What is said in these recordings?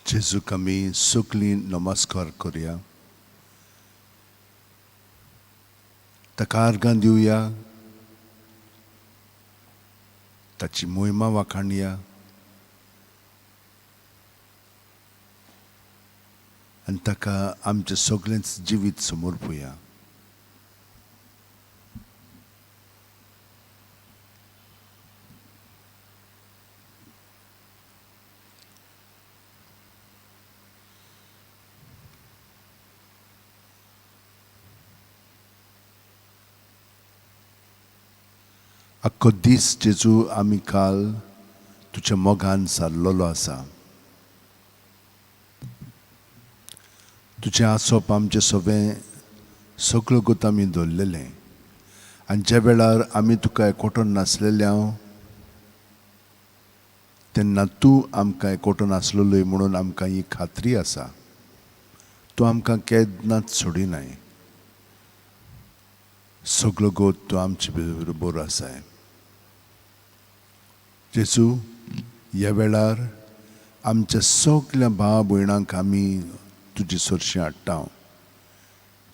जेजूक आमी सगळीं नमस्कार करुया, ताका आर्गां दिवया, ताची मोहिमा वाखाणया आनी ताका आमचें सगळेंच जिवीत समर्पुया. आख्खो दीस जेजू आमी काल तुज्या मोगान सारलेलो आसा. तुजें आसप आमचें सगळें सगळो गोत आमी दवरलेलें आनी ज्या वेळार आमी तुका एकवटून नासलेले हांव तेन्ना तूं आमकां एकवटून आसलेलोय म्हणून आमकां ही खात्री आसा. तूं आमकां केन्नाच सोडिनाय. सगळो गोत तूं आमचे बरोबर आसाय. जेजू, ह्या वेळार आमच्या सगल्या भाव भयणांक आमी तुजे सरशी हाडटा,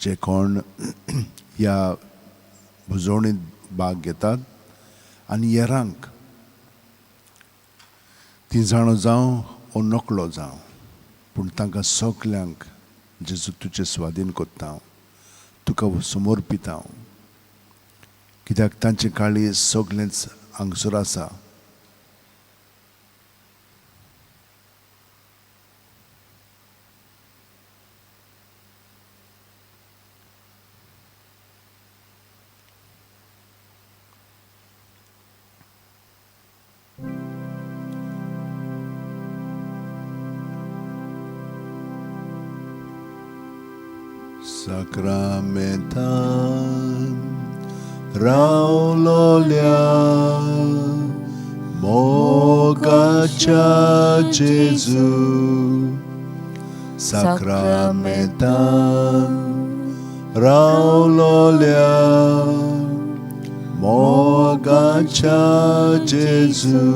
जे कोण ह्या भुजवणींत भाग घेतात आनी हेरांक, तीं जाणो जावं ओ नकळो जावं, पूण तांकां सगल्यांक जेजू तुजे स्वाधीन करता हांव, तुका समर्पिता हांव, कित्याक तांचें काळीज सगळेंच हांगसर आसा. साक्रामेंतान रावलोल्या मोगाच्या जेजू, साक्रामेंतान रावलोल्या मोगाच्या जेजू,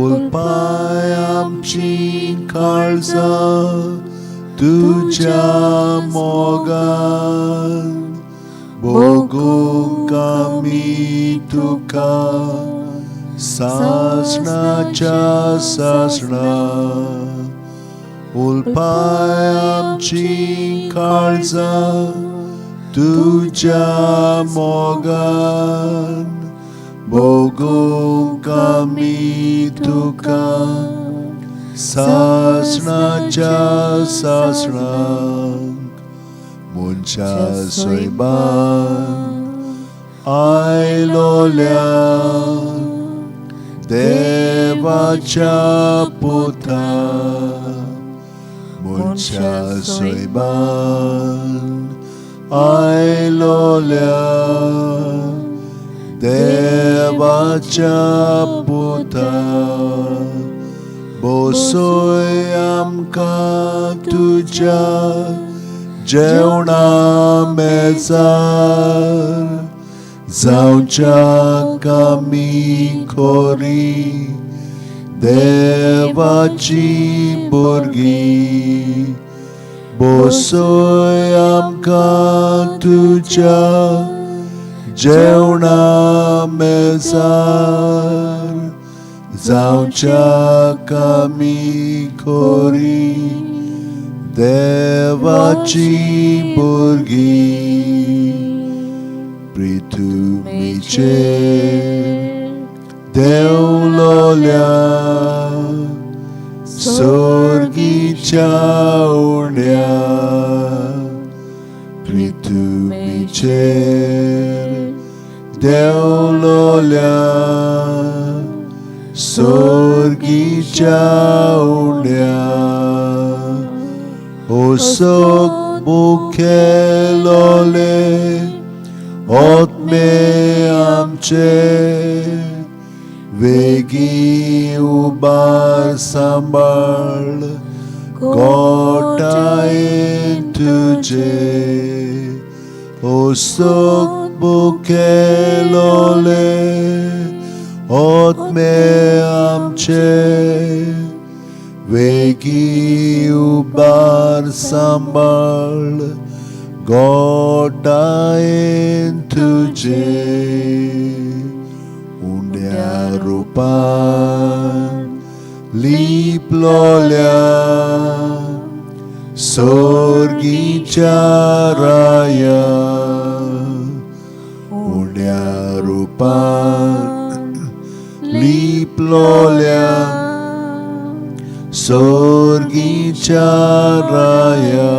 उलपाय आमची काळजां तुज्या मोगान, भोगूंक आमी तुका सासणाच्या सासणा. उलपाय आमची काळजां तुज्या मोगान, भोगूंक आमी तुका सासणाच्या सासणाक. मनशा सैमान आयलोल्या देवाच्या पुता, मनशा सैमान आयलोल्या देवाच्या पुता, बसय आमकां तुज्या जेवणा मेजार, जावच्याक आमी खोरी देवाची भुरगीं. बसय आमकां तुज्या जेवणा मेजार, जावच्याक आमी खोरी देवाची भुरगीं. पृथ्वीचेर देंवलोल्या सर्गीच्या उण्या, पृथ्वीचेर देंवलोल्या सर्गीच्या उण्या, ओसोक मुखेलोले आत्मे आमचे, वेगीं उबार सांबाळ गोटायेन तुजे. ओसोक मुखेलोले आत्मे आमचे, वेगी उबार सांबाळ गोटायेन तुजे उंड्या रुपान लिपलोल्या सोर्गीच्या राया उंड्या रुपान लिपलोल्या सोर्गीच्या राया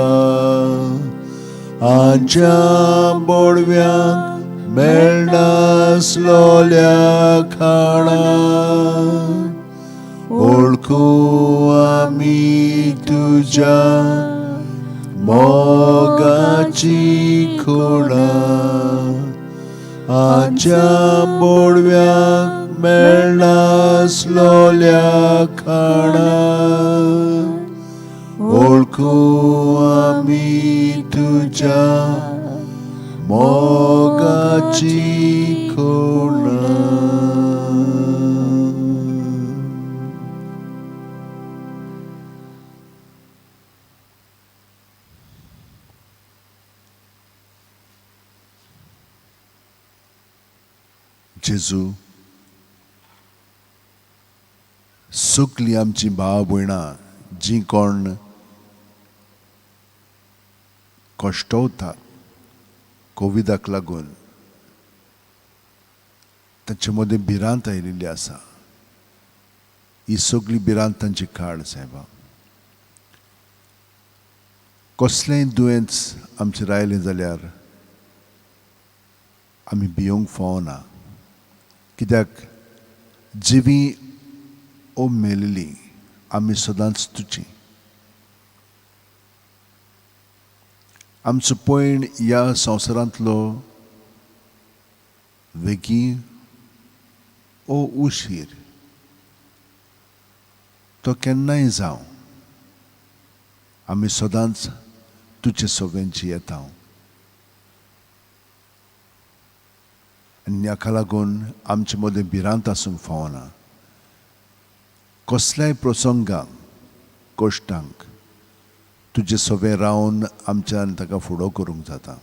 आमच्या बोडव्यांक मेळनासलोल्या खाणा ओळखू आमी तुज्या मोगाची खुणा आमच्या बोडव्यांक मेळनासलोल्या खाणा ओळखू आमी तुज्या मोगाची खुणा. जेजू, सगळीं आमची भाव भयणां जीं कोण कश्टवतात कोविडाक लागून, तांचे मदीं भिरांत आयिल्ली आसा. ही सगळी भिरांत तांची काड सायबा. कसलेंय दुयेंस आमचेर आयलें जाल्यार आमी भियोंक फावना, कित्याक जिवी ओ मेलेली आमी सदांच तुजी. आमचो पयण ह्या संवसारांतलो वेगीं ओ उशीर तो केन्नाय जावं, आमी सदांच तुजे सव्यांची येता. आनी हाका लागून आमचे मदीं भिरांत आसूंक फावना. कसल्याय प्रसंगांक कश्टांक तुजे सवें रावन आमच्यान ताका फुडो करूंक जाता.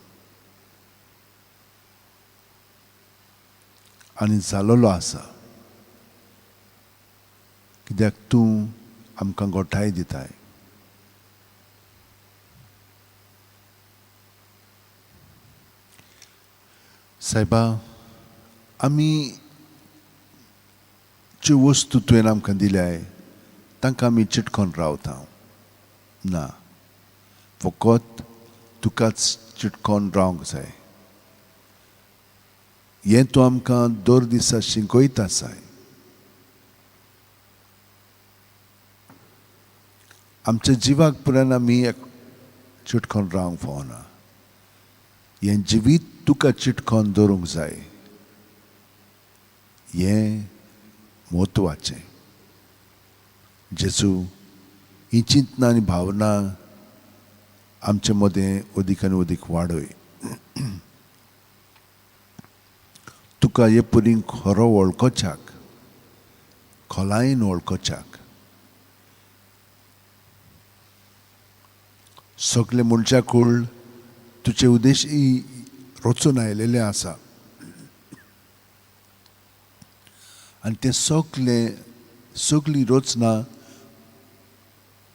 आनी जालोलो आसा, कित्याक तूं आमकां गोठाय दिताय. सायबा, आमी ज्यो वस्तू तुवें आमकां दिल्याय तांकां आमी चिटकोन रावता ना, फकत तुकाच चिटकोन रावंक जाय. हें तूं आमकां दर दिसा शिकयत आसाय. आमच्या जिवाक पुराय आमी एक चिटकोन रावंक फावना. हें जिवीत तुका चिटकोन दवरूंक जाय, हें म्हत्वाचें. जेजू, ही चिंतना आनी भावना आमचे मदें अदीक आनी अदीक वाडय. तुका हे परी खरो वळखोच्याक, खोलायेन वळखोच्याक, सगळे मनशाकूळ तुजे उद्देशी रचून आयलेलें आसा आनी तें सगळें सगळी रचना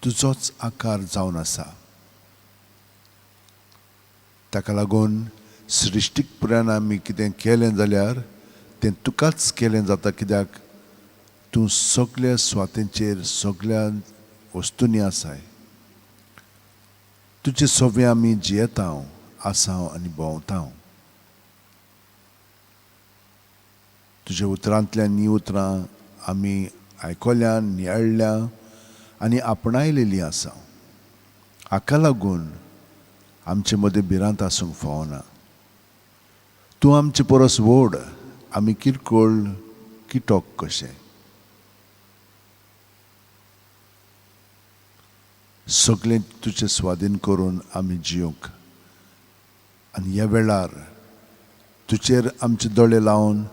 तुजोच आकार जावन आसा. ताका लागून सृश्टीक पुरान आमी कितें केलें जाल्यार तें तुकाच केलें जाता, कित्याक तूं सगल्या सुवातेंचेर सगल्या वस्तूंनी आसाय. तुजे सवे आमी जियेता आसा आनी भोंवता. तुज्या उतरांतल्यान हीं उतरां आमी आयकल्या, नियाळ्ळ्या आनी आपणायलेलीं आसा. हाका लागून आमचे मदीं भिरांत आसूंक फावना. तूं आमचे परस व्हड, आमी किरकोळ किटक कशें. सगळें तुजे स्वाधीन करून आमी जियोंक आनी ह्या वेळार तुजेर आमचे दोळे लावन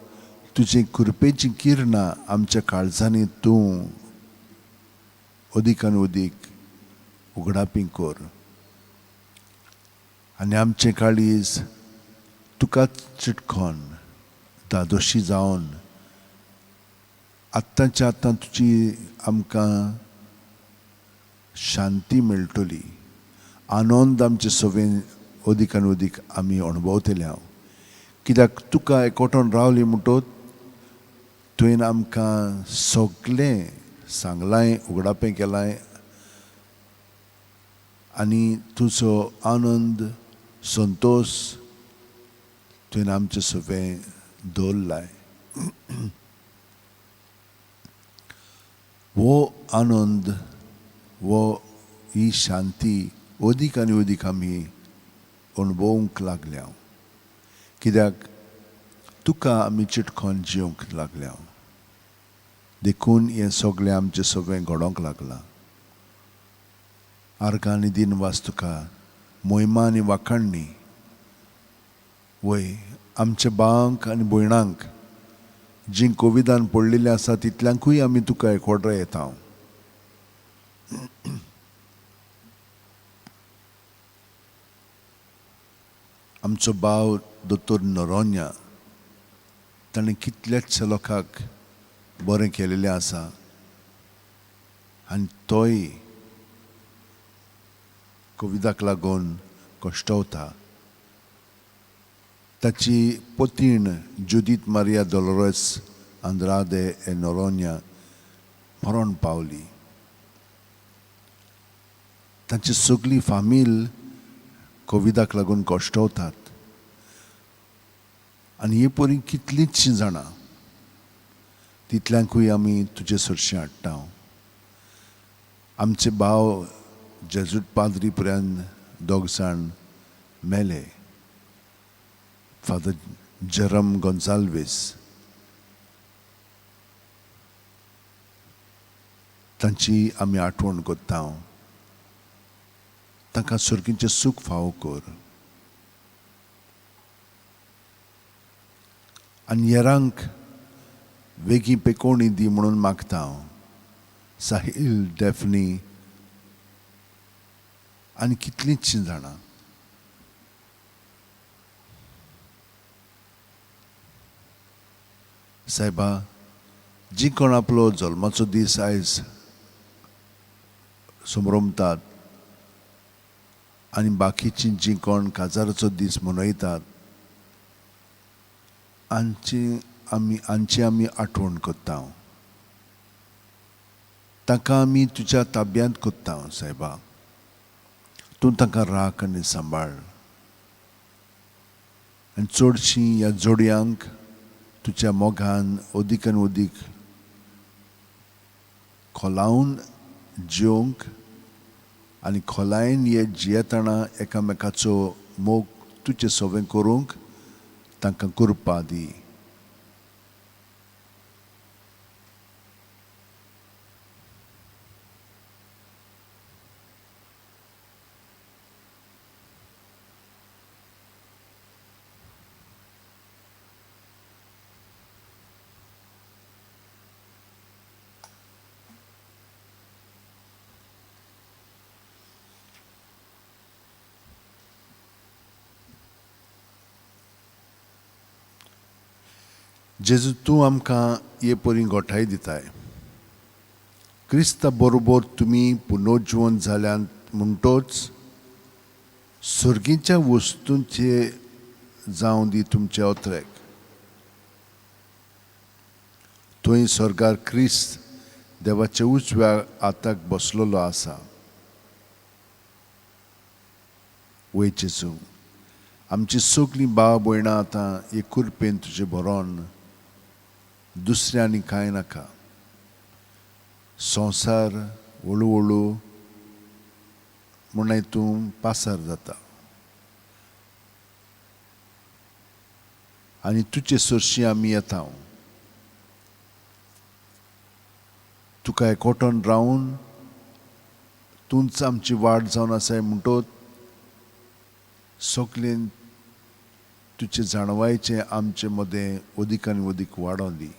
तुजी कृपेची किरणां आमच्या काळजांनी तूं अदीक आनी अदीक उगडापी कर आनी आमचें काळीज तुकाच चिटकोन धादोशी जावन आत्तांच्या आत्तां तुजी आमकां शांती मेळटली, आनंद आमचे सवें अदीक आनी अदीक आमी अणभवतले हांव. कित्याक तुका एकवटून रावली म्हणटोच तुवें आमकां सगळें सांगलांय, उगडापें केलांय आनी तुजो आनंद संतोश तुवें आमचे सवें दवरलाय. हो आनंद, हो ही शांती अदीक आनी अदीक आमी अणभवूंक लागल्या, कित्याक तुका आमी चिटकोन जिवंक लागल्या. देखून हें सगळें आमचें सगळें घडोवंक लागलां. आर्गां आनी दिनवास तुका, मोहिमा आनी वाखाणणी. वय आमच्या भावांक आनी भयणांक जीं कोविदान पडलेलीं आसा तितल्यांकूय आमी तुका एकवटरा येता. आमचो भाव दोतोर नरोन्या ताणें कितल्याच लोकांक बरें केलेलें आसा आनी तोय कोविदाक लागून कश्टवता. ताची पतीण जुदीत मारिया दोलोरस आंद्रादे ए नोरोन्या मरण पावली. तांची सगळी फामील कोविदाक लागून कश्टवतात आनी हे परी कितलींचशीं जाणां तितल्यांकूय आमी तुजे सरशीं हाडटा. आमचे भाव जेजूट पाद्री पर्यंत दोग जाण मेले, फादर जेरम गोन्साल्वीस. तांची आमी आठवण करता. तांकां सर्गीचें सूख फावो कर आनी हेरांक वेगीं पेकोवणी दी म्हणून मागता हांव. साहील, डॅफनी आनी कितलींचशीं जाणां. सायबा, जी कोण आपलो जल्माचो दीस आयज समरमतात आनी बाकीचीं जीं कोण काजाराचो दीस मनयतात हांची आमी आठवण करता. तांकां आमी तुज्या ताब्यांत करता सायबा. तूं तांकां राख आनी सांबाळ आनी चडशीं ह्या जोडयांक तुज्या मोगान अदीक आनी अदीक खोलावन जिवंक आनी खोलायेन हे जियेतना एकामेकाचो मोग तुजे सवें करूंक तांकां कृपा दी. जेजू तूं आमकां हे परी गोठाय दिताय. क्रिस्ता बरोबर तुमी पुनर्जिवन जाल्यात म्हणटोच सर्गीच्या वस्तूंचे जावं दी तुमचे अत्रेक. थंय स्वर्गार क्रिस्त देवाच्या उजव्या हाताक बसलेलो आसा. वय जेजू, आमची सगळीं भाव भयणां आतां हे कृपेन तुजे भरोन दुसऱ्या आनी कांय नाका. संवसार हळू हळू म्हूण तूं पासार जाता आनी तुजे सरशीं आमी येता. तुका एकवटून रावन तूंच आमची वाट जावन आसाय म्हणटोच सगळें तुजे जाणवायचें आमचे मदें अदीक आनी अदीक वाडोवन दी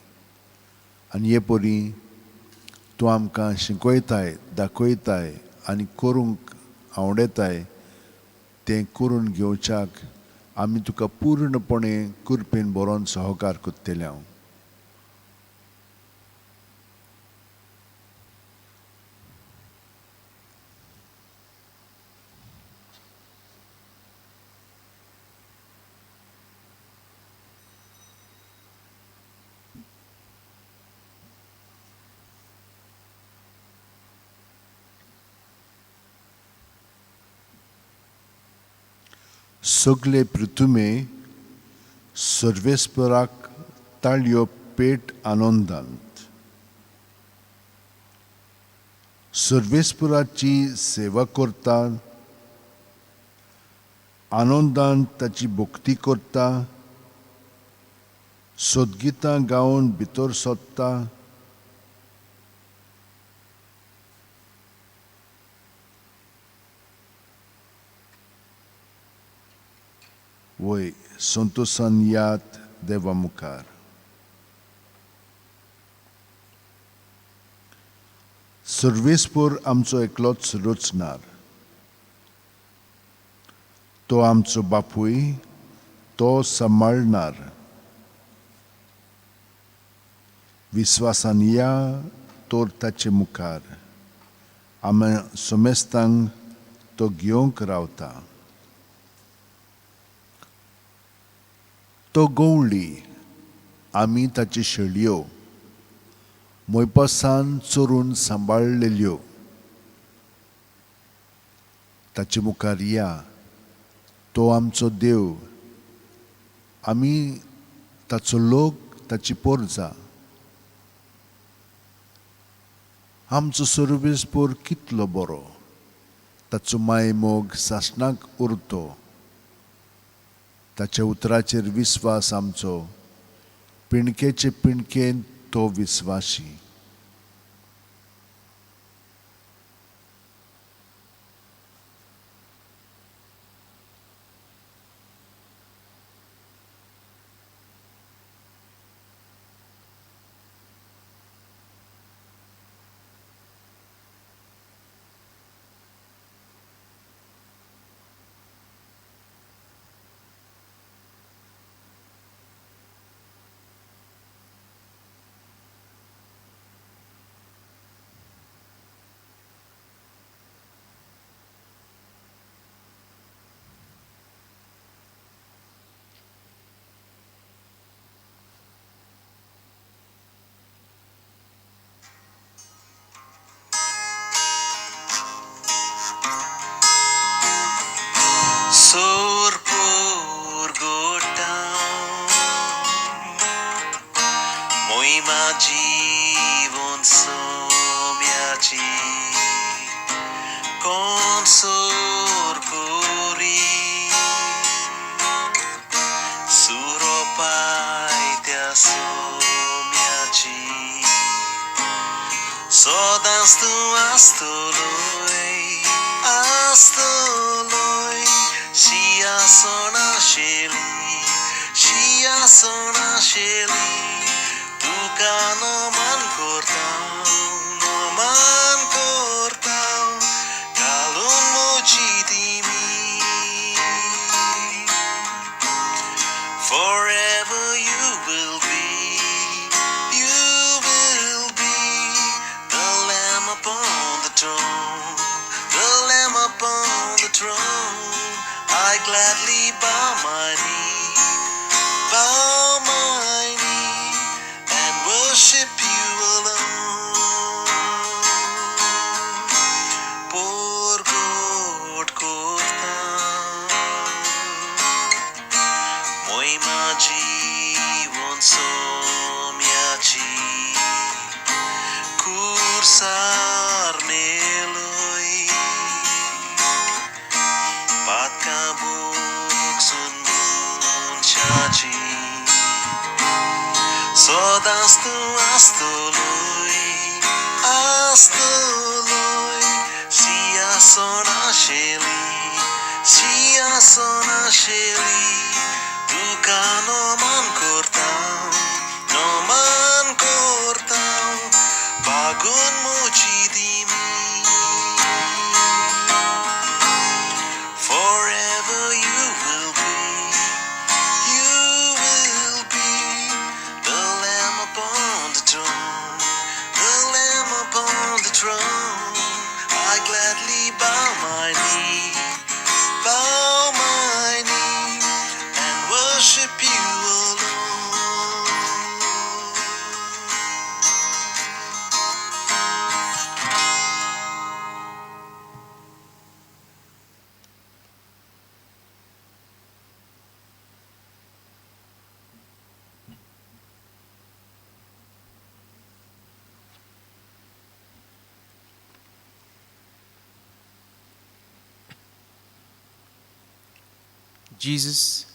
आनी हे परी तूं आमकां शिकयताय, दाखयताय आनी करूंक आंवडेताय तें करून घेवच्याक आमी तुका पूर्णपणे कृपेन भरोन सहकार करतले. सगळे पृथुमे सर्वेस्पराक ताळयो पेट आनंदांत. सर्वेस्पराची सेवा करता, आनंदान ताची भक्ती करता, सद्गितां गावन भितर सोदता. वय संतोषान याद देवा मुखार. सर्वेस्पर आमचो एकलोच रचणार, तो आमचो बापूय, तो सांबाळणार. विस्वासान या तर ताचे मुखार, आमी समेस्तांक तो घेवंक रावता. तो गवळी, आमी ताची शेळयो, मोयपासान चोरून सांबाळलेल्यो. ताचे मुखार या, तो आमचो देव, आमी ताचो लोक, ताची पोरजा. आमचो सर्वेस्पर कितलो बरो, ताचो मायमोग सासणाक उरतो. ताच्या उतराचेर विस्वास आमचो, पिणकेचे पिणकेन तो विस्वाशी. জীবন সোমিয়াছি কনসোর করি সুর পাইতে সোমিয়াছি সদাস্তু আস্তলই আস্তলই সিয়াসনা শেলি সিয়াসনা শেলি তুকা নমান করতাম কালুন মুছি দিমি. Forever you will be the Lamb upon the throne, the Lamb upon the throne. I gladly bow my knee, bow my knee, and worship you alone. Porgot kortam, মহিমা জীবন সোমিয়াছি কুরসার মেলই পাতকা বুক শুনছি সদাস্তু আস্তলই আস্তলই সিয়াসনা শেলি সিয়াসনা শেলি তুকা নমান করতাম বাগুন gladly bow my knee, bow my knee, and worship you alone. Jesus,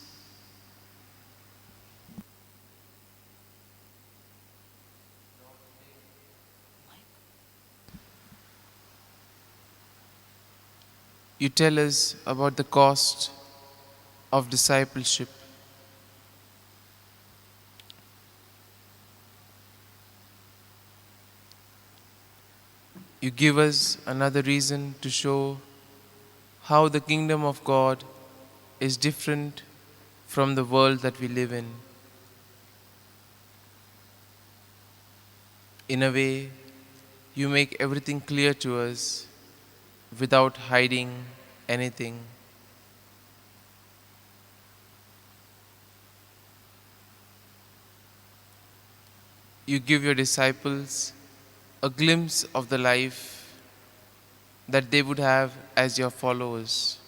you tell us about the cost of discipleship. You give us another reason to show how the kingdom of God is different from the world that we live in. In a way, you make everything clear to us without hiding anything. You give your disciples a glimpse of the life that they would have as your followers.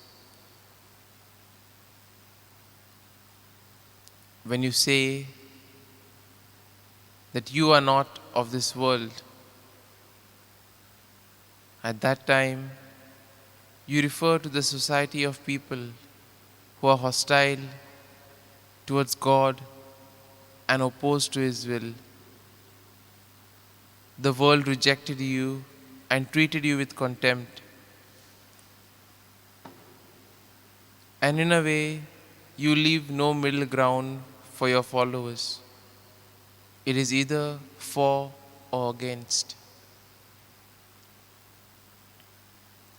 When you say that you are not of this world, at that time you refer to the society of people who are hostile towards God and opposed to His will. The world rejected you and treated you with contempt. And in a way, you leave no middle ground for your followers. It is either for or against.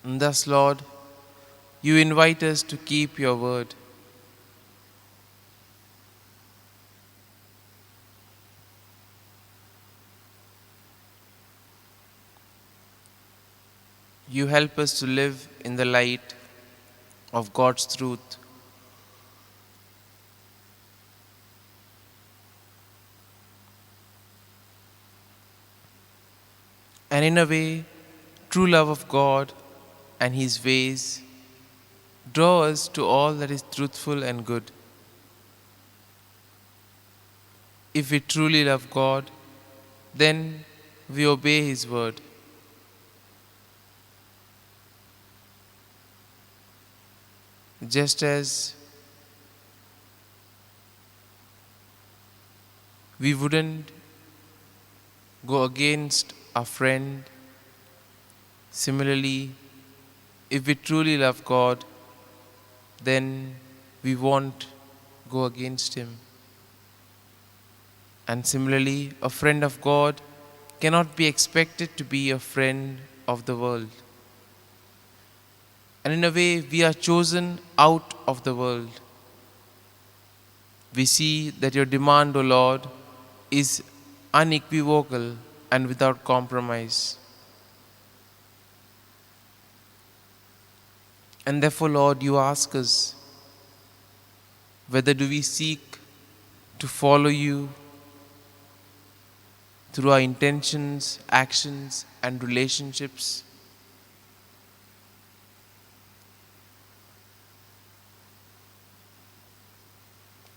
And thus, Lord, you invite us to keep your word. You help us to live in the light of God's truth. And in a way, true love of God and His ways draw us to all that is truthful and good. If we truly love God, then we obey His word. Just as we wouldn't go against our friend, similarly, if we truly love God, then we won't go against Him. And similarly, a friend of God cannot be expected to be a friend of the world. And in a way, we are chosen out of the world. We see that your demand, O Lord, is unequivocal and without compromise. And therefore, Lord, you ask us, whether do we seek to follow you through our intentions, actions, and relationships?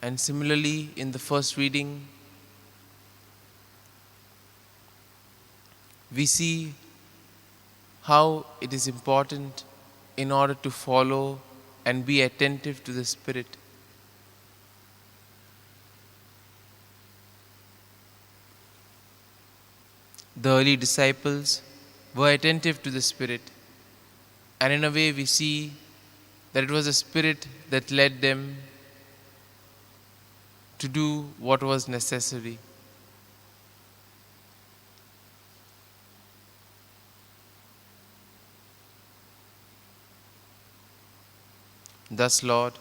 And similarly, in the first reading, we see how it is important in order to follow and be attentive to the Spirit. The early disciples were attentive to the Spirit, and in a way we see that it was the Spirit that led them to do what was necessary. Thus, Lord,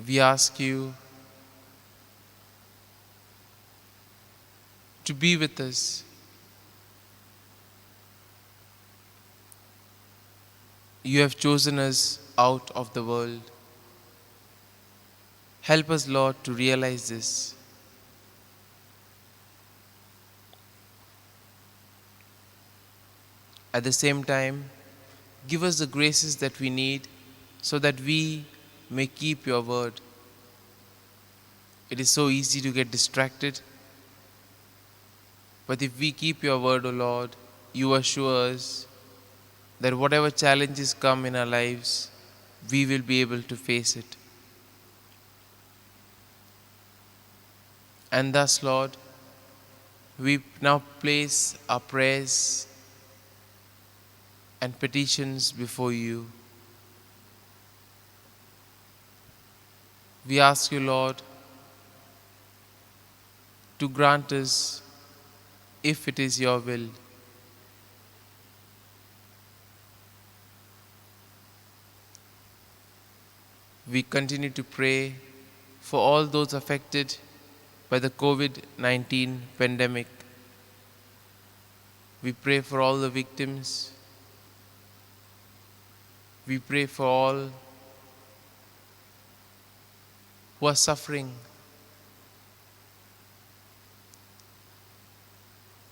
we ask you to be with us. You have chosen us out of the world. Help us, Lord, to realize this. At the same time, give us the graces that we need so that we may keep your word. It is so easy to get distracted. But if we keep your word, O Lord, you assure us that whatever challenges come in our lives, we will be able to face it. And thus, Lord, we now place our prayers and petitions before you. We ask you, Lord, to grant us, if it is your will, we continue to pray for all those affected by the COVID-19 pandemic. We pray for all the victims. We pray for all who are suffering.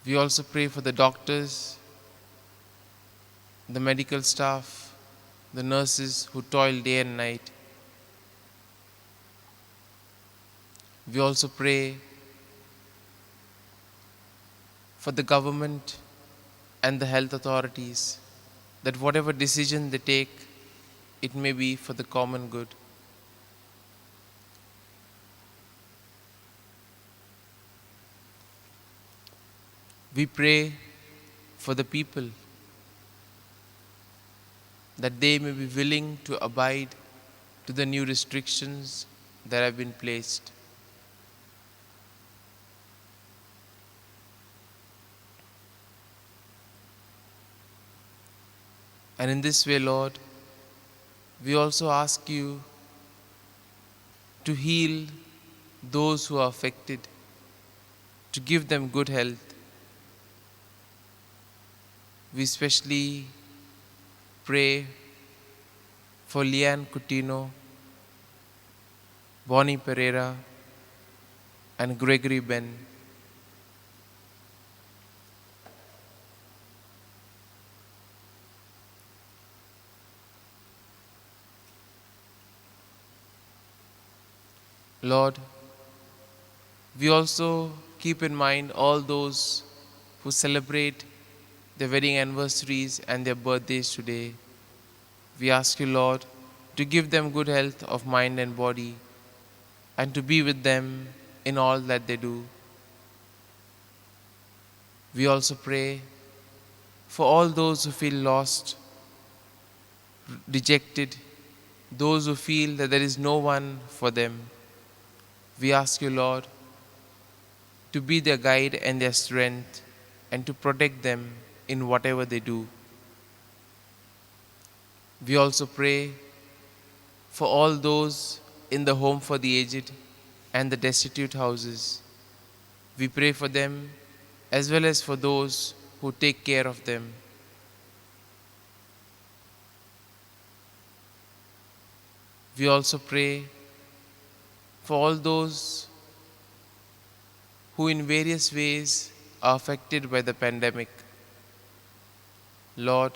We also pray for the doctors, the medical staff, the nurses who toil day and night. We also pray for the government and the health authorities, that whatever decision they take, it may be for the common good. We pray for the people, that they may be willing to abide to the new restrictions that have been placed. And in this way, Lord, we also ask you to heal those who are affected, to give them good health. We especially pray for Leanne Coutinho, Bonnie Pereira, and Gregory Ben. Lord, we also keep in mind all those who celebrate their wedding anniversaries and their birthdays today. We ask you, Lord, to give them good health of mind and body, and to be with them in all that they do. We also pray for all those who feel lost, dejected, those who feel that there is no one for them. We ask you, Lord, to be their guide and their strength, and to protect them in whatever they do. We also pray for all those in the home for the aged and the destitute houses. We pray for them as well as for those who take care of them. We also pray for all those who in various ways are affected by the pandemic. Lord,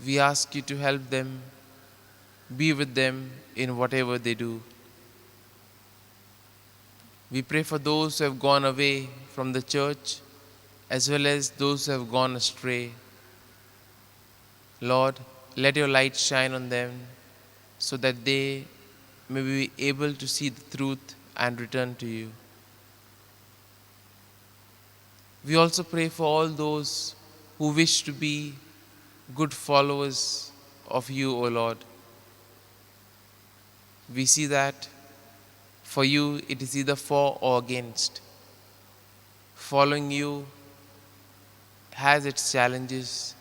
we ask you to help them, be with them in whatever they do. We pray for those who have gone away from the church as well as those who have gone astray. Lord, let your light shine on them so that they may be able to see the truth and return to you. We also pray for all those who wish to be good followers of you, O Lord. We see that for you it is either for or against. Following you has its challenges.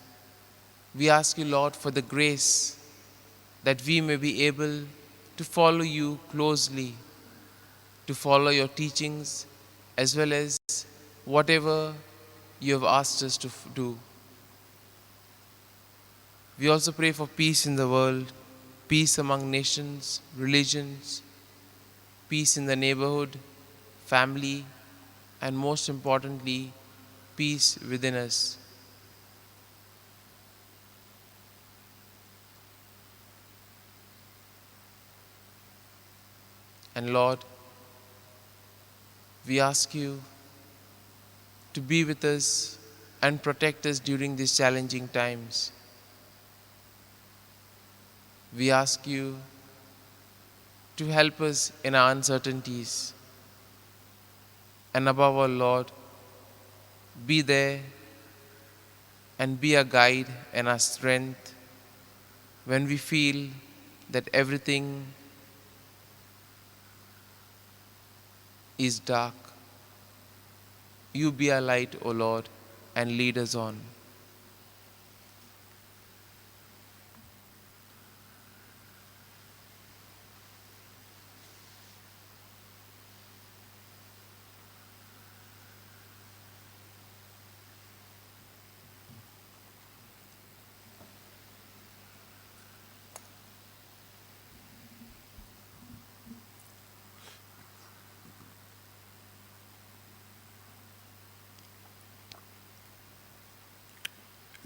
We ask you, Lord, for the grace that we may be able to follow you closely, to follow your teachings as well as whatever you have asked us to do. We also pray for peace in the world, peace among nations, religions, peace in the neighborhood, family, and most importantly, peace within us. And Lord, we ask you to be with us and protect us during these challenging times. We ask you to help us in our uncertainties. And above all, Lord, be there and be our guide and our strength when we feel that everything is dark. You be our light, O Lord, and lead us on.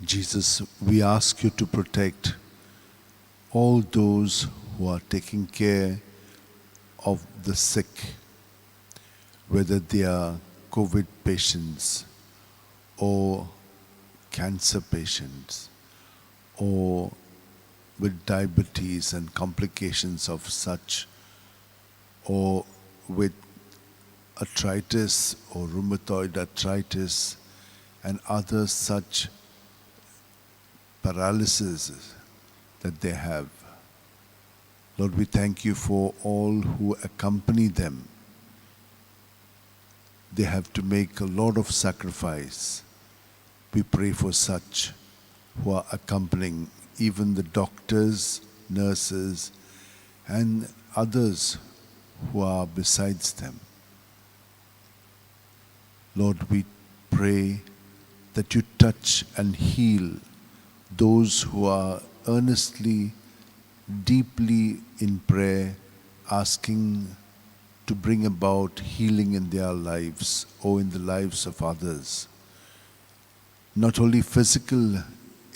Jesus, we ask you to protect all those who are taking care of the sick, whether they are COVID patients or cancer patients or with diabetes and complications of such, or with arthritis or rheumatoid arthritis and other such paralysis that they have. Lord, we thank you for all who accompany them. They have to make a lot of sacrifice. We pray for such who are accompanying, even the doctors, nurses, and others who are besides them. Lord, we pray that you touch and heal those who are earnestly, deeply in prayer, asking to bring about healing in their lives or in the lives of others. Not only physical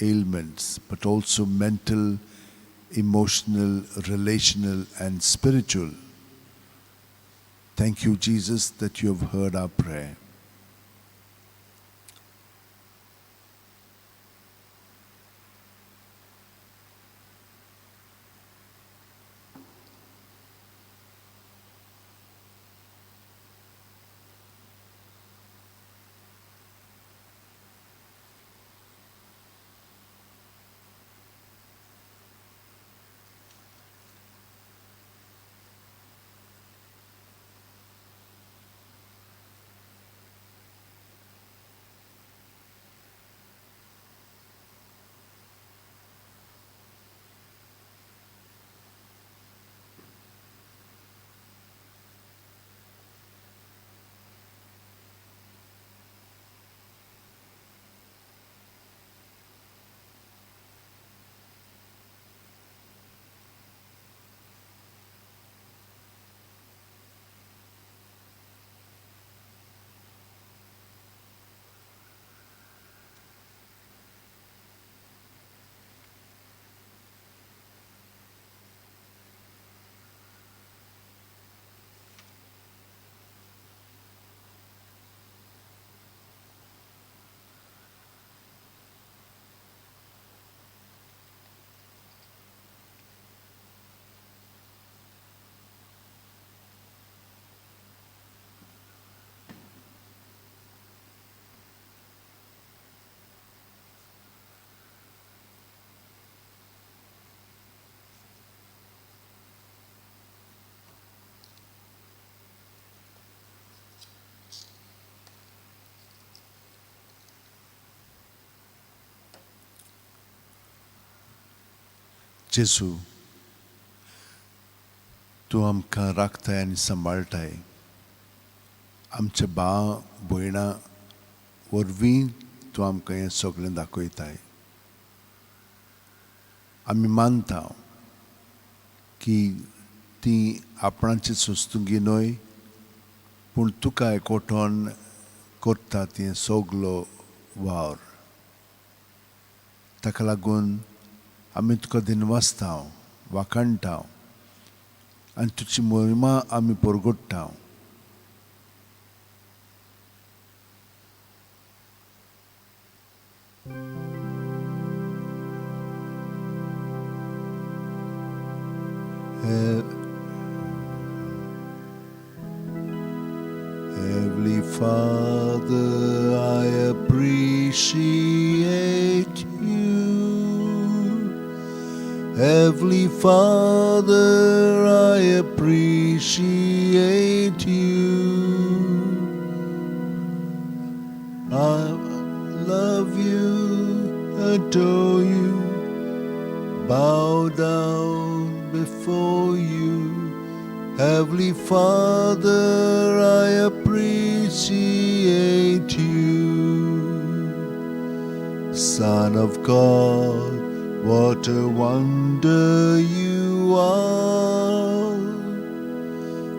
ailments, but also mental, emotional, relational, and spiritual. Thank you, Jesus, that you have heard our prayer. जेजू, तूं आमकां राखताय आनी सांबाळटाय. आमच्या भाव भयणां वरवीं तूं आमकां हें सगळें दाखयताय. आमी मानता की ती आपणाची सोस्तुंगी न्हय, पूण तुका एकवटोन करता तें सगलो वावर. ताका लागून आमी तुका दिनवासता, वाखाणटा आनी तुजी महिमा आमी परगट्टा. Heavenly Father, I appreciate you. Heavenly Father, I appreciate you. I love you, adore you, bow down before you. Heavenly Father, I appreciate you. Son of God, what a wonder you are.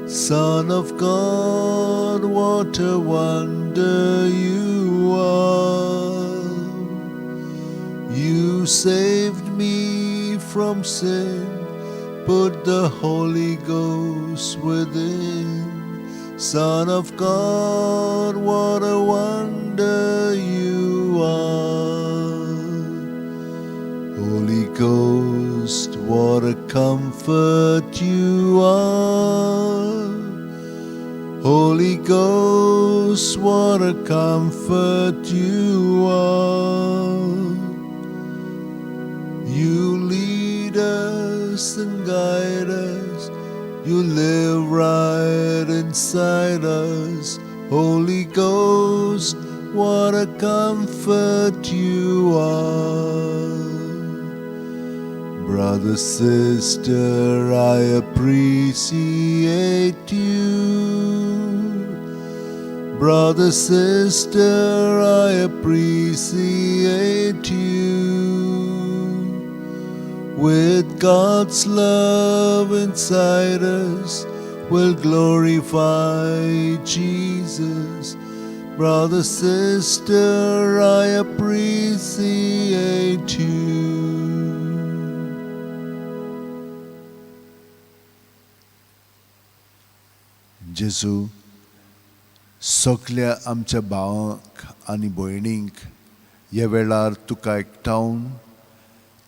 Son of God, what a wonder you are. You saved me from sin, put the Holy Ghost within. Son of God, what a wonder you are. Holy Ghost, what a comfort you are. Holy Ghost, what a comfort you are. You lead us and guide us. You live right inside us. Holy Ghost, what a comfort you are. Brother, sister, I appreciate you. Brother, sister, I appreciate you. With God's love inside us, we'll glorify Jesus. Brother, sister, I appreciate you. जेजू, सगल्या आमच्या भावांक आनी भयणींक ह्या वेळार तुका एकठावन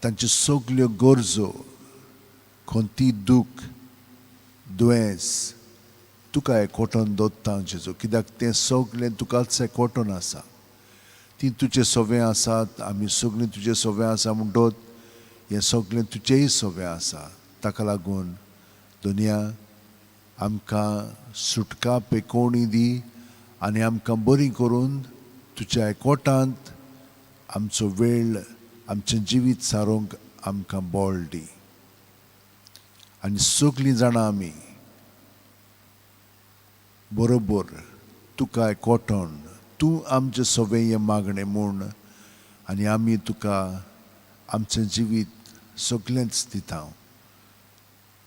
तांच्यो सगल्यो गरजो, खंती, दूख, दुयेंस तुका एकवटोन दवरता जेजू, कित्याक तें सगलें तुकाच एकवटोन आसा. ती तुजे सवें आसात, आमी सगळीं तुजे सवें आसा म्हणटोच हें सगळें तुजेय सवें आसा. ताका लागून दुनिया आमकां सुटका पेकोवणी दी आनी आमकां बरी करून तुज्या एकवटांत आमचो वेळ, आमचें जिवीत सारोवंक आमकां बळ दी. आनी सगळीं जाणां आमी बरोबर तुका एकवटोन तूं आमचें सवें हें मागणें म्हूण आनी आमी तुका आमचें जिवीत सगळेंच दिता.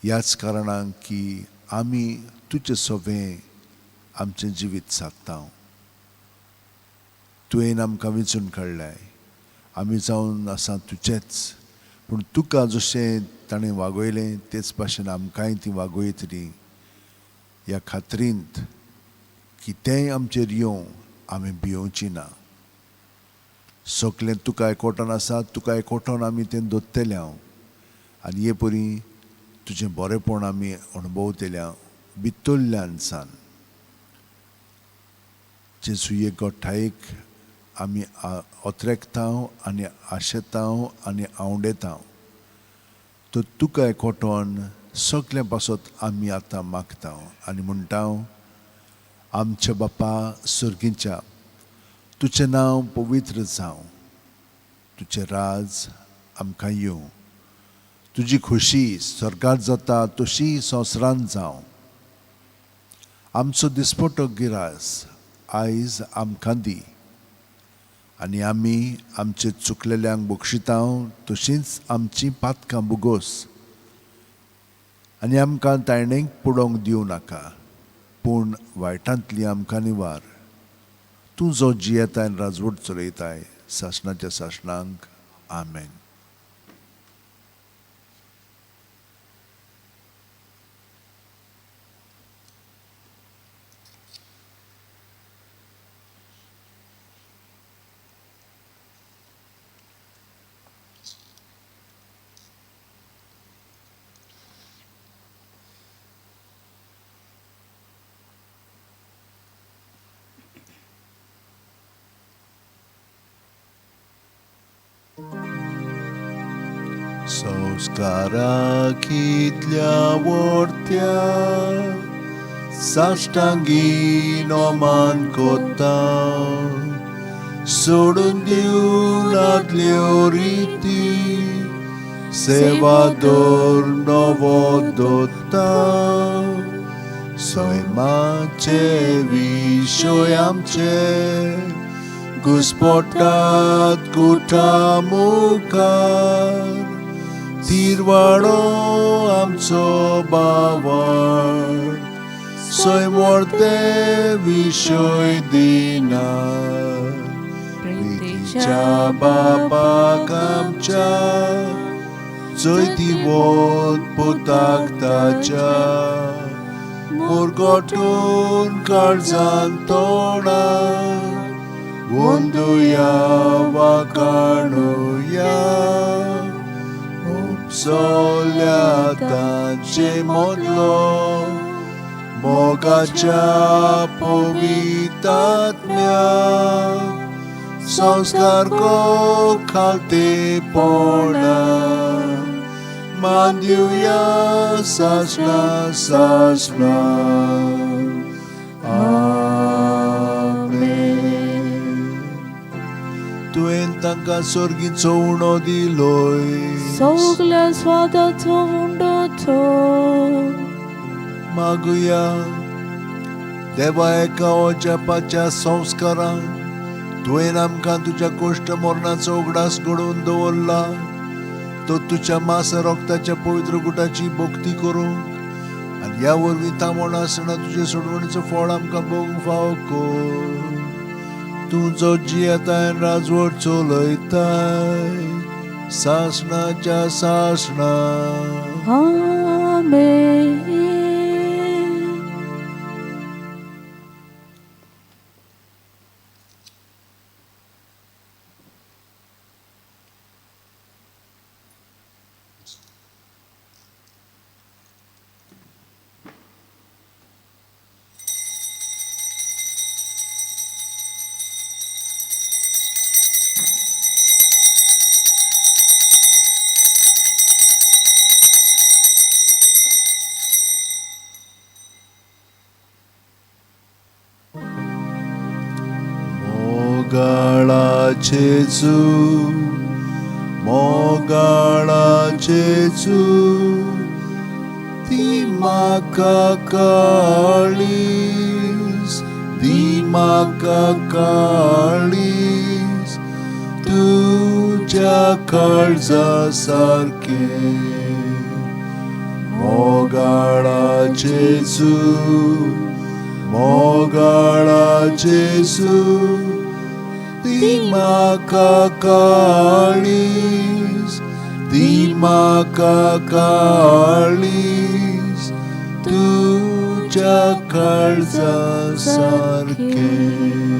ह्याच कारणान की आमी तुजें सवें आमचें जिवीत सादता. तुवें आमकां विंचून काडल्याय, आमी जावन आसा तुजेच, पूण तुका जशें ताणें वागयलें तेच भाशेन आमकांय ती वागयतली ह्या खात्रींत कितेंय आमचेर येवं आमी भियोवची ना. सगळें तुका एकवटोन आसा, तुका एकवटोन आमी तें दवरतले हांव आनी हे परी तुजें बरेंपण आमी अणभवतले भितरल्यान सान. जेजू, एक गोठायेक आमी अत्रेकता आनी आशेता आनी आवडेता, तर तुका एकवटोन सगळें पासत आमी आतां मागता आनी म्हणटा, आमच्या बापा सर्गीच्या, तुजें नांव पवित्र जावं, तुजें राज आमकां येवं, तुजी खोशी स्वर्गात जाता तशी संवसारांत जावं. आमचो दिसपटो गिरास आयज आमकां दी. आनी आमी आमचे चुकलेल्यांक बक्षितांव तशींच आमचीं पातकां बुगोस आनी आमकां तायणेक पडोवंक दिवं नाका, पूण वायटांतली आमकां निवार. तूं जो जियेताय आनी राजवट चलयताय सासणाच्या सासणांक. आमेन. संस्कारा कितल्या वर्त्या साश्टांगी नोमान कोता, सोडून दिवन आदल्यो रिती, सेवा दर नवो दोता. सैमाचे विशय आमचे घुस्पोटात कुठा मुखार, तिरवाडो आमचो बावड, सैमोर्ते विशय दिना. प्रितीच्या बापाक आमच्या जैतिवंत पुताक ताच्या, मुरगोटून काळजान तोडा, वंदुया वाकाणुया. उपसोल्या तांचे मदलो मोगाच्या पवितात्म्या, संस्कार को खालतेपणा, मान दिवया सासणा सासणा. आमेन. तुवें तांकां सर्गीचो उणो दिलोय, सगल्या स्वादाचो उंडो तो. मागुया देवा, एका अजापाच्या संस्कारान तुवें आमकां तुज्या कोश्ट मरणाचो उगडास घडोवन दवरला, तो तुज्या मास रक्ताच्या पवित्र गुटाची भक्ती करूंक आनी ह्या वरवीं तांबोण आसतना तुजे सोडवणीचो फळ आमकां भोगूंक फावो कर. तूं जो जियेताय राजवट चलयताय सासणाच्या सासणा. आमेन. मोगाळा जेजू, मोगाळा जेजू, दी म्हाका काळीज, दी म्हाका काळीज, तुज्या काळजा सारकें. मोगाळा जेजू, मोगाळा जेजू, दी म्हाका काळीज, दी म्हाका काळीज, तुज्या काळजा सारकें.